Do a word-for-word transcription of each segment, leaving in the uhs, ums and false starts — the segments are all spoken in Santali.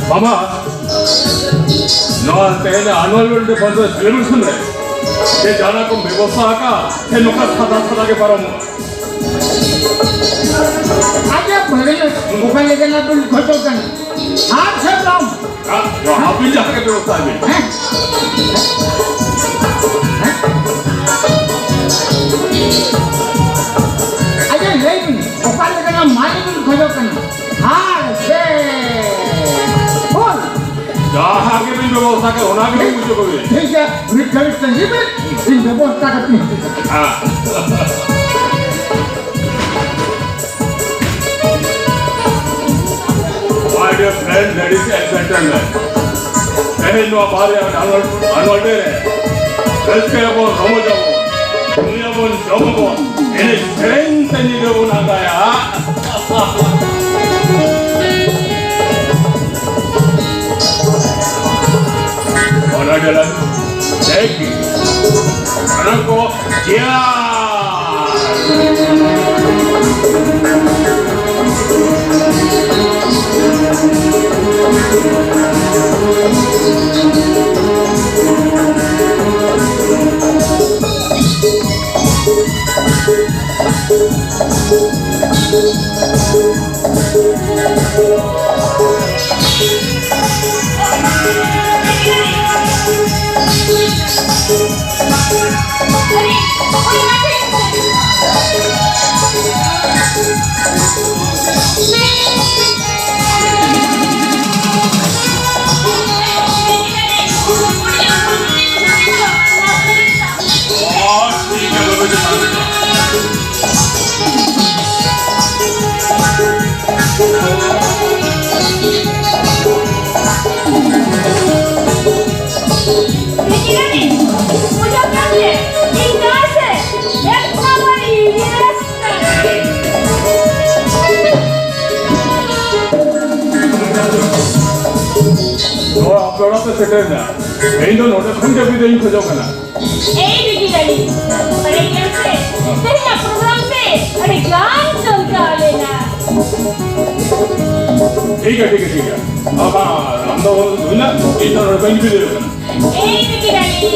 ᱵᱟᱵᱟ, ᱱᱚᱣᱟ ᱛᱮᱦᱮᱧ annual day function celebration ᱨᱮ ᱡᱮ ᱡᱟᱦᱟᱱᱟᱜ ᱠᱚᱢ ᱵᱮᱵᱚᱥᱛᱷᱟ ᱟᱠᱟᱫ, ᱥᱮ ᱱᱚᱝᱠᱟ ᱥᱟᱫᱟ ᱥᱟᱫᱟ ᱜᱮ ᱯᱟᱨᱚᱢᱚᱜᱼᱟ? ᱟᱪᱪᱷᱟ, ᱵᱷᱟᱹᱜᱤ ᱚᱠᱟ ᱞᱮᱠᱟᱱᱟᱜ ᱵᱤᱱ ᱠᱷᱚᱡᱚᱜ ᱠᱟᱱᱟ? ᱟᱪᱪᱷᱟ, ᱵᱟᱝ᱾ ᱦᱮᱸ, ᱟᱹᱵᱤᱱ ᱡᱟᱦᱟᱸ ᱜᱮ ᱵᱮᱵᱚᱥᱛᱷᱟ ᱵᱤᱱ᱾ ᱦᱮᱸ? ᱟᱪᱪᱷᱟ, ᱞᱟᱹᱭ ᱵᱤᱱ, ᱚᱠᱟ ᱞᱮᱠᱟᱱᱟᱜ ᱢᱟᱹᱞᱤ ᱵᱤᱱ ᱠᱷᱚᱡᱚᱜ ᱠᱟᱱᱟ? ᱦᱟᱨ ᱥᱮ ᱯᱷᱩᱞ? ᱡᱟᱦᱟᱸ ᱜᱮ ᱵᱤᱱ ᱵᱮᱵᱚᱥᱛᱷᱟ ᱠᱮᱫ, ᱚᱱᱟ ᱜᱮ ᱵᱤᱱ ᱵᱩᱡᱷᱟᱹᱣ ᱠᱚᱵᱤᱱ᱾ ᱴᱷᱤᱠ ᱜᱮᱭᱟ, ᱢᱤᱫ ᱜᱷᱟᱹᱲᱤᱡ ᱛᱟᱺᱜᱤ ᱵᱤᱱ, ᱤᱧ ᱵᱮᱵᱚᱥᱛᱷᱟ ᱠᱟᱛᱮ ᱤᱧ ᱦᱤᱡᱩᱜ ᱠᱟᱱᱟ᱾ ᱦᱮᱸ᱾ My dear friend, ladies and gentlemen, ᱛᱮᱦᱮᱧ ᱱᱚᱣᱟ ᱵᱟᱨᱭᱟ annual, annual day ᱨᱮ ᱨᱟᱹᱥᱠᱟᱹᱭᱟᱵᱚᱱ, ᱨᱚᱢᱚᱡᱟᱵᱚᱱ, ᱧᱩᱭᱟᱵᱚᱱ, ᱡᱚᱢᱟᱵᱚᱱ, ᱮᱱᱮᱡ ᱥᱮᱨᱮᱧ ᱛᱮ ᱧᱤᱫᱟᱹ ᱵᱚᱱ ᱟᱸᱜᱟᱭᱟ᱾ ᱚᱱᱟ ᱡᱟᱞᱟ ᱴᱷᱤᱠ ᱜᱮ᱾ ᱚᱱᱟ ᱠᱚ ᱪᱮᱭᱟᱨ᱾ ᱱᱚᱣᱟ ᱟᱯᱮ ᱚᱲᱟᱜ ᱯᱮ ᱥᱮᱴᱮᱨ ᱮᱱᱟ᱾ ᱤᱧ ᱫᱚ ᱱᱚᱰᱮ ᱠᱷᱚᱱ ᱜᱮ ᱵᱤᱫᱟᱹᱭ ᱤᱧ ᱠᱷᱚᱡᱚᱜ ᱠᱟᱱᱟ᱾ ᱮᱭ ᱵᱤᱴᱤ ᱨᱟᱱᱤ, ᱵᱟᱲᱟᱭ ᱜᱮᱭᱟᱢ ᱥᱮ, ᱛᱮᱦᱮᱧᱟᱜ program ᱨᱮ ᱟᱹᱰᱤ ᱜᱟᱱ ᱪᱚᱢᱠᱟᱣ ᱞᱮᱱᱟ᱾ ᱴᱷᱤᱠ ᱜᱮᱭᱟ, ᱴᱷᱤᱠ ᱜᱮᱭᱟ, ᱴᱷᱤᱠ ᱜᱮᱭᱟ᱾ ᱟᱢ ᱫᱚ ᱦᱩᱭᱱᱟ, ᱤᱧ ᱫᱚ ᱱᱚᱰᱮ ᱵᱟᱹᱧ ᱵᱤᱞᱟᱹᱣ ᱠᱟᱱᱟ᱾ ᱮᱭ ᱵᱤᱴᱤ ᱨᱟᱱᱤ,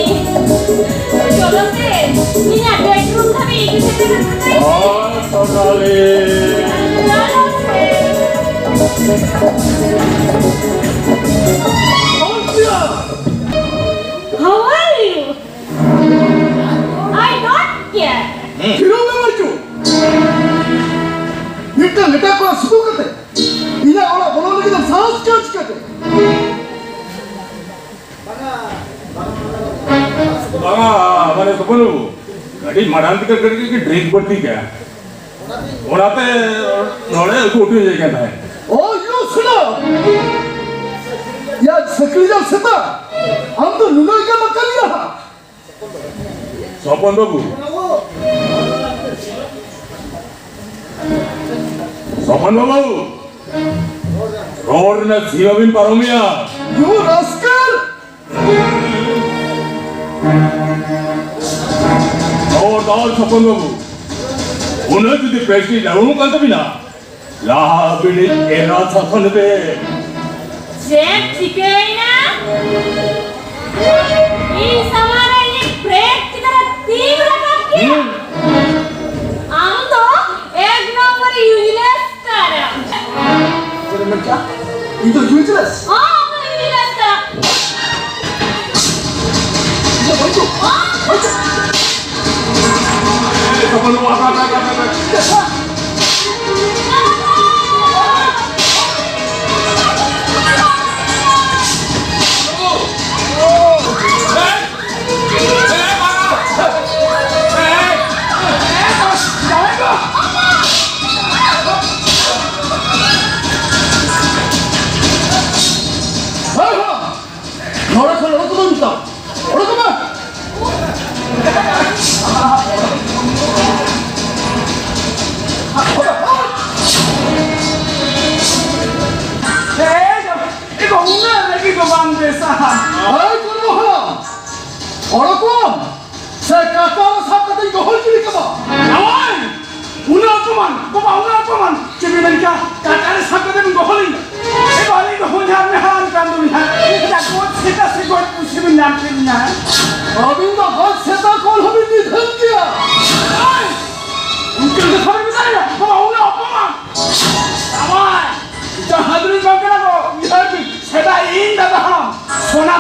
ᱪᱚᱞᱚ ᱥᱮ, ᱤᱧᱟᱜ ᱵᱮᱰᱨᱩᱢ ᱫᱷᱟᱹᱵᱤᱡ ᱤᱫᱤ ᱥᱮᱴᱮᱨ ᱠᱟᱛᱮ᱾ ᱦᱳᱭ, ᱥᱚᱱᱟᱞᱤ᱾ ᱪᱚᱞᱚ ᱥᱮ᱾ How are you? I don't care. ᱦᱩᱸ᱾ ᱯᱷᱤᱨᱟᱣ ᱢᱮ ᱵᱟᱹᱪᱩ᱾ ᱢᱤᱫᱴᱟᱝ ᱮᱴᱟᱜ ᱠᱚᱲᱟ ᱥᱩᱫᱷᱩ ᱠᱟᱛᱮ ᱤᱧᱟᱹᱜ ᱚᱲᱟᱜ ᱵᱚᱞᱚ ᱞᱟᱹᱜᱤᱫ ᱮᱢ ᱥᱟᱦᱚᱥ ᱠᱮᱫᱟ ᱪᱤᱠᱟᱹᱛᱮ? ᱵᱟᱝᱟ, ᱢᱟᱱᱮ ᱛᱚᱯᱚᱱ ᱵᱟᱹᱵᱩ, ᱠᱟᱹᱴᱤᱡ ᱢᱟᱲᱟᱝ ᱛᱮ ᱠᱟᱹᱴᱤᱡ ᱰᱨᱤᱝᱠ ᱵᱟᱹᱲᱛᱤ ᱠᱮᱫᱟ᱾ ᱚᱱᱟᱛᱮ ᱱᱚᱰᱮ ᱟᱹᱜᱩ ᱦᱚᱴᱚ ᱦᱩᱭ ᱠᱟᱱ ᱛᱟᱦᱮᱸᱫ᱾ ᱳ, ᱤᱭᱩ ᱥᱩᱱᱚ! ᱭᱟ ᱥᱟᱹᱠᱲᱤ ᱡᱟᱞ ᱥᱮᱛᱟ, ᱟᱢ ᱫᱚ ᱱᱩᱱᱟᱹᱜ ᱜᱮᱢ ᱟᱠᱟᱞᱤᱭᱟ ᱦᱟᱸᱜ? ᱥᱚᱯᱚᱱ ᱵᱟᱹᱵᱩ, ᱥᱚᱯᱚᱱ ᱵᱟᱹᱵᱩ, ᱨᱚᱲ ᱨᱮᱱᱟᱜ ᱥᱤᱢᱟᱹ ᱵᱤᱱ ᱯᱟᱨᱚᱢᱮᱜᱼᱟ᱾ ᱤᱭᱩ ᱨᱟᱥᱠᱟᱞ! ᱫᱚᱨ, ᱫᱚᱨ, ᱥᱚᱯᱚᱱ ᱵᱟᱹᱵᱩ᱾ ᱩᱱᱟᱹᱜ ᱡᱩᱫᱤ ᱯᱨᱮᱥᱴᱤᱡᱽ ᱰᱟᱣᱩᱱᱚᱜ ᱠᱟᱱ ᱛᱟᱹᱵᱤᱱᱟ, ᱞᱟᱦᱟ ᱟᱹᱵᱤᱱᱤᱡ ᱮᱨᱟ ᱥᱟᱥᱚᱱ ᱵᱮᱱ᱾ ᱪᱮᱫ ᱪᱤᱠᱟᱹᱭᱮᱱᱟ? ᱤᱧ ᱥᱟᱢᱟᱝ ᱨᱮ ᱤᱧ ᱯᱨᱮᱥᱴᱤᱡᱽ ᱪᱮᱛᱟᱱ ᱨᱮ ᱛᱤᱢ ᱨᱟᱠᱟᱵ ᱠᱮᱫᱟ? ᱦᱩᱸ᱾ ᱟᱢ ᱫᱚ ᱮᱠ ᱱᱚᱢᱵᱚᱨ ᱤᱭᱩᱡᱽᱞᱮᱥ ᱠᱟᱱᱟᱢ᱾ ᱪᱮᱫ ᱮᱢ ᱢᱮᱱ ᱠᱮᱫᱟ? ᱤᱧ ᱫᱚ ᱤᱭᱩᱡᱽᱞᱮᱥ? ᱦᱚᱸ, ᱟᱢ ᱫᱚ ᱤᱭᱩᱡᱽᱞᱮᱥ ᱠᱟᱱᱟᱢ᱾ ᱤᱧ ᱫᱚ ᱵᱟᱹᱧ ᱫᱩ-, ᱵᱟᱹᱧ ᱫᱩ-, ᱦᱳᱭ, ᱦᱳᱭ᱾ ᱱᱚᱰᱮ ᱠᱷᱚᱱ ᱚᱰᱚᱠ ᱠᱚᱫᱚ ᱢᱮᱛᱟᱢ᱾ ᱚᱰᱚᱠ ᱠᱚᱢᱟ᱾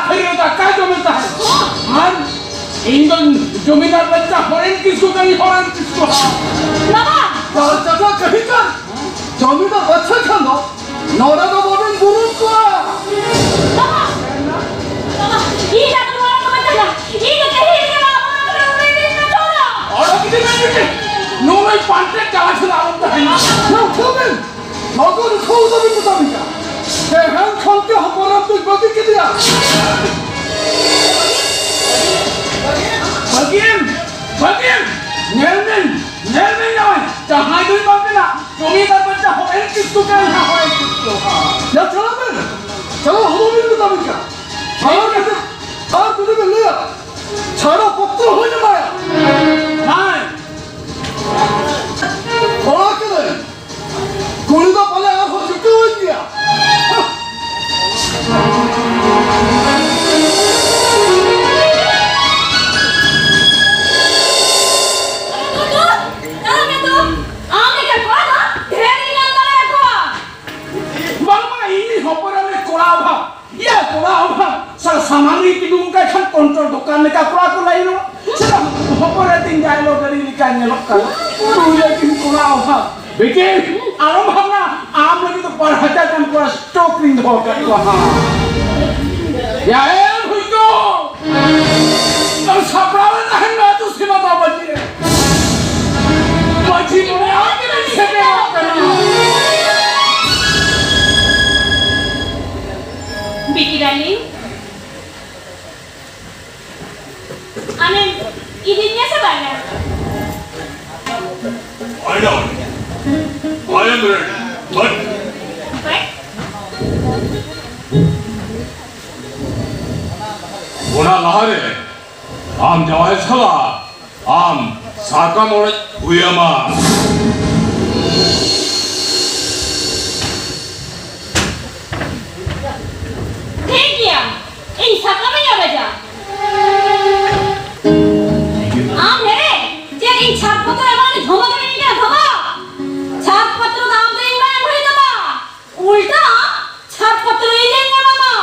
ᱛᱷᱟᱹᱨᱤ ᱨᱮ ᱫᱟᱠᱟᱭ ᱡᱚᱢᱮ ᱛᱟᱦᱮᱸᱫ᱾ ᱟᱨ ᱤᱧ ᱫᱚ ᱡᱚᱢᱤᱫᱟᱨ ᱵᱟᱪᱪᱟ ᱦᱚᱨᱮᱱ ᱠᱤᱥᱠᱩ ᱠᱟᱹᱱᱟᱹᱧ, ᱦᱚᱨᱮᱱ ᱠᱤᱥᱠᱩ᱾ ᱵᱟᱵᱟ! ᱪᱟᱪᱟ ᱠᱟᱹᱦᱤ ᱠᱟᱱ, ᱡᱚᱢᱤᱫᱟᱨ ᱵᱟᱪᱪᱟ ᱠᱷᱟᱱ ᱫᱚ ᱱᱚᱰᱮ ᱫᱚ ᱵᱟᱵᱮᱱ ᱵᱩᱨᱩᱢ ᱠᱚᱣᱟ᱾ ᱵᱟᱵᱟ! ᱵᱟᱵᱟ! ᱤᱧ ᱟᱫᱚ ᱱᱚᱣᱟ ᱠᱚ ᱢᱮᱛᱟᱧᱟ᱾ ᱤᱧ ᱫᱚ ᱛᱮᱦᱮᱧ ᱨᱮᱜᱮ ᱵᱟᱵᱟ ᱚᱲᱟᱜ ᱠᱷᱚᱱᱟᱜ ᱩᱰᱩᱠ ᱤᱫᱤᱧ ᱢᱮ, ᱪᱚᱞᱚ! ᱚᱰᱚᱠ ᱤᱫᱤ ᱢᱮ ᱱᱩᱭ᱾ ᱱᱩᱭ ᱯᱟᱱᱛᱮ ᱪᱟᱞᱟᱜ ᱥᱟᱞᱟᱜ ᱟᱞᱚᱢ ᱛᱟᱦᱮᱱᱟ᱾ ᱱᱚᱣᱟ ᱠᱷᱟᱹᱵᱤᱱ! ᱱᱚᱜᱚᱨ ᱠᱷᱚᱱ ᱫᱚ ᱵᱤᱱ ᱢᱮᱛᱟ ᱢᱮᱭᱟ᱾ ᱛᱮᱦᱮᱧ ᱠᱷᱚᱱ ᱜᱮ ᱦᱚᱯᱚᱱ ᱮᱨᱟ ᱫᱚᱧ ᱵᱟᱹᱜᱤ ᱠᱮᱫᱮᱭᱟ᱾ ᱵᱟᱹᱜᱤᱭᱮᱢ, ᱵᱟᱹᱜᱤᱭᱮᱢ᱾ ᱧᱮᱞ ᱢᱮ, ᱧᱮᱞ ᱢᱮ ᱡᱟᱶᱟᱭ, ᱡᱟᱦᱟᱸᱭ ᱫᱚᱧ ᱵᱟᱝ ᱠᱟᱱᱟ, ᱡᱚᱢᱤᱫᱟᱨ ᱵᱟᱪᱪᱟ ᱦᱚᱲ ᱮᱢ ᱠᱤᱥᱠᱩ ᱠᱟᱱᱟ, ᱦᱚᱲ ᱮᱢ ᱠᱤᱥᱠᱩ᱾ ᱭᱟ ᱪᱟᱞᱟᱜ ᱢᱮ, ᱪᱟᱞᱟᱜ ᱦᱚᱲ ᱵᱤᱱ ᱢᱮᱛᱟ ᱢᱮᱭᱟ᱾ ᱟᱨ ᱡᱩᱫᱤ, ᱟᱨ ᱡᱩᱫᱤ ᱵᱤᱱ ᱞᱟᱹᱭᱟ, ᱪᱷᱟᱲᱟ ᱯᱚᱛᱨᱚ ᱦᱚᱸᱧ ᱮᱢᱟᱭᱟ᱾ ᱦᱮᱸ᱾ ᱠᱚᱲᱟ ᱠᱟᱹᱱᱟᱹᱧ᱾ ᱠᱩᱲᱤ ᱫᱚ ᱯᱟᱞᱮ ᱟᱨᱦᱚᱸ ᱪᱩᱴᱟᱹᱣᱟᱹᱧ ᱜᱮᱭᱟ᱾ ᱟᱢ ᱞᱮᱠᱟᱱ ᱠᱚᱲᱟ ᱫᱚ ᱰᱷᱮᱨ ᱜᱮ ᱧᱟᱢ ᱫᱟᱲᱮᱭᱟᱠᱚᱣᱟ᱾ ᱵᱟᱝᱢᱟ ᱤᱧ ᱦᱚᱯᱚᱱ ᱨᱮ ᱠᱚᱲᱟ ᱚᱵᱷᱟᱵ᱾ ᱤᱭᱟᱹ, ᱠᱚᱲᱟ ᱚᱵᱷᱟᱵ᱾ ᱥᱟᱞᱟ ᱥᱟᱢᱟᱝ ᱨᱮ ᱛᱤᱸᱜᱩ ᱞᱮᱱᱠᱷᱟᱱ ᱠᱚᱱᱴᱨᱚᱞ ᱫᱚᱠᱟᱱ ᱞᱮᱠᱟ ᱠᱚᱲᱟ ᱠᱚ ᱞᱟᱭᱤᱱᱚᱜ᱾ ᱥᱟᱞᱟ ᱦᱚᱯᱚᱱ ᱨᱮ ᱛᱤᱧ ᱰᱟᱭᱞᱚᱜ ᱜᱟᱹᱰᱤ ᱞᱮᱠᱟ ᱧᱮᱞᱚᱜ ᱠᱟᱱᱟ᱾ ᱛᱩᱭ ᱞᱟᱹᱜᱤᱫ ᱠᱚᱲᱟ ᱚᱵᱷᱟᱵ᱾ ᱵᱤᱴᱤ, ᱟᱞᱚᱢ ᱵᱷᱟᱵᱱᱟ, ᱟᱢ ᱞᱟᱹᱜᱤᱫ ᱫᱚ ᱵᱟᱨ ᱦᱟᱡᱟᱨ ᱜᱟᱱ ᱠᱚᱲᱟ ᱥᱴᱚᱠ ᱨᱤᱧ ᱫᱚᱦᱚ ᱟᱠᱟᱫ ᱠᱚᱣᱟ ᱦᱟᱸᱜ᱾ ᱭᱟ, ᱮ ᱵᱷᱩᱭᱠᱚ! ᱟᱢ ᱥᱟᱯᱲᱟᱣ ᱨᱮ ᱛᱟᱦᱮᱱ ᱢᱮ, ᱟᱹᱛᱩ ᱥᱤᱢᱟ ᱫᱚ ᱢᱟᱹᱡᱷᱤ ᱨᱮ᱾ ᱢᱟᱹᱡᱷᱤ ᱢᱚᱬᱮ ᱟᱢ ᱜᱮ ᱞᱤᱧ ᱥᱮᱴᱮᱨᱚᱜ ᱠᱟᱱᱟ᱾ ᱵᱤᱴᱤ ᱰᱟᱨᱞᱤᱝ, ᱟᱢᱮᱢ ᱤᱫᱤᱧᱟ ᱥᱮ ᱵᱟᱝᱟ? I don't. I am ready. But but ᱚᱱᱟ ᱞᱟᱦᱟᱨᱮ ᱟᱢ ᱡᱟᱶᱟᱭ ᱥᱟᱞᱟᱜ ᱟᱢ ᱥᱟᱠᱟᱢ ᱚᱲᱮᱡ ᱦᱩᱭ ᱟᱢᱟ᱾ ᱴᱷᱤᱠ ᱜᱮᱭᱟ, ᱤᱧ ᱥᱟᱠᱟᱢᱤᱧ ᱚᱲᱮᱡᱟ᱾ ᱟᱢ ᱦᱮᱨᱮ, ᱪᱮᱫ ᱤᱧ ᱪᱷᱟᱯ ᱯᱚᱛᱨᱚ ᱮᱢᱟᱢ ᱫᱷᱚᱢᱚᱠ ᱮᱢ ᱤᱧ ᱠᱟᱱᱟ, ᱫᱷᱚᱢᱚᱠ? ᱪᱷᱟᱯ ᱯᱚᱛᱨᱚ ᱫᱚ ᱟᱢ ᱫᱚ ᱤᱧ ᱵᱟᱭ ᱮᱢ ᱦᱩᱭ ᱛᱟᱢᱟ, ᱩᱞᱴᱟ ᱪᱷᱟᱯ ᱯᱚᱛᱨᱚ ᱤᱧᱤᱧ ᱮᱢᱟᱢᱟ᱾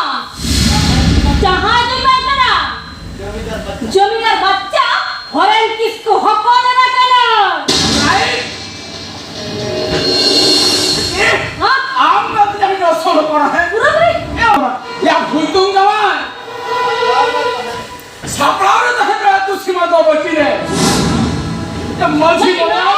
ᱵᱟᱹᱠᱤ ᱨᱮ ᱢᱟᱹᱡᱷᱤ ᱢᱚᱬᱮ